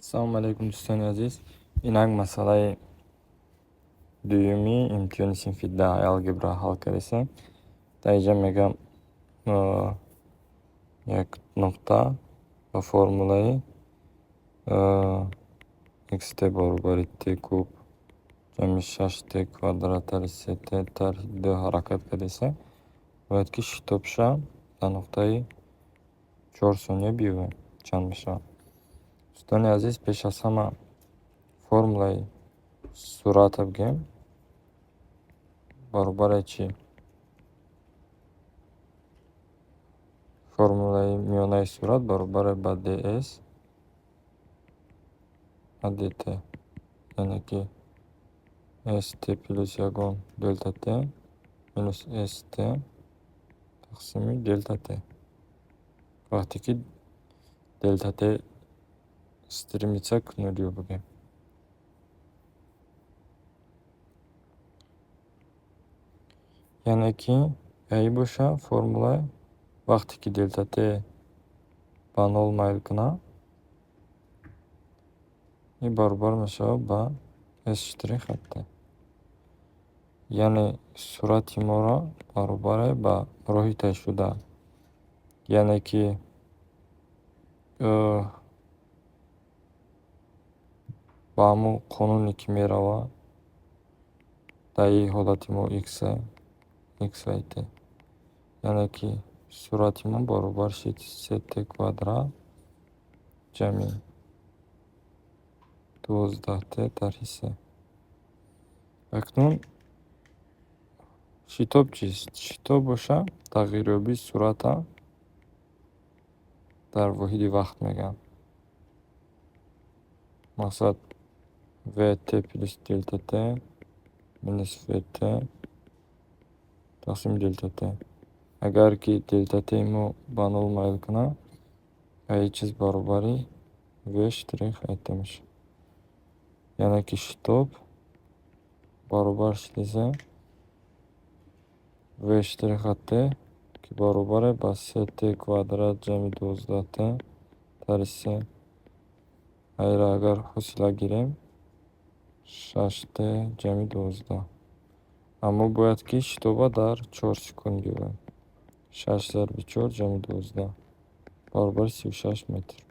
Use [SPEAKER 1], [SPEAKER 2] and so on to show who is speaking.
[SPEAKER 1] Салому алайкум, дӯстони азиз. Инак, масъалаи дуюми имтиҳони синфи 10 алгебра ҳал кардесем. Дар инҷа мегӯям, як нуқта ба формулаи xt баробари t куб ҷамъи шаш t квадрат тарҳи се t тарҳи ду ҳаракат кардесем. Бояд ки шитобша дар нуқтаи 4 сония биёбем, чанд мешавад. Дӯстони азиз, пеш аз ҳама формулаи суръата бигӯем, баробари чӣ? Формулаи миёнаи суръат баробар ба ds ба dt, яъне ки st плюс ягон делта t минус st тақсими делта t, вақте ки делта t стремится к нулю бигӯем. Яъне ки аи боша формулаи, вақте ки делта t ба нол майл кунад, ин баробар мешавад ба s штрих от t. Яъне суръати моро баробар ба роҳи тайшуда. Яъне ки ба ҳамон қонуне, ки меравад, дар ин ҳолати мо x x ва t. Яъне ки суръати мо баробар шуд се t квадрат ҷамъи 12 t тарҳи се. Акнун шитоб чист? Шитоб боша тағйирёбии суръата дар воҳиди вақт мегӯянд. Мақсад vt плюс делта t минус vt тақсими делта t. Агар ки делта t мо ба нол майл кунад, ҳеҷ чиз баробари v штрих at мешавад. Яъне ки шитоб баробар шудиса v штрих at t, ки баробар ба се t квадрат ҷамъи 12 t тарҳи се. Айра агар ҳосила гирем, шаш t ҷамъи 12. Аммо бояд ки шитоба дар 4 секунд биёбем. Шаш зарби чор ҷамъи 12 баробари 36 метр.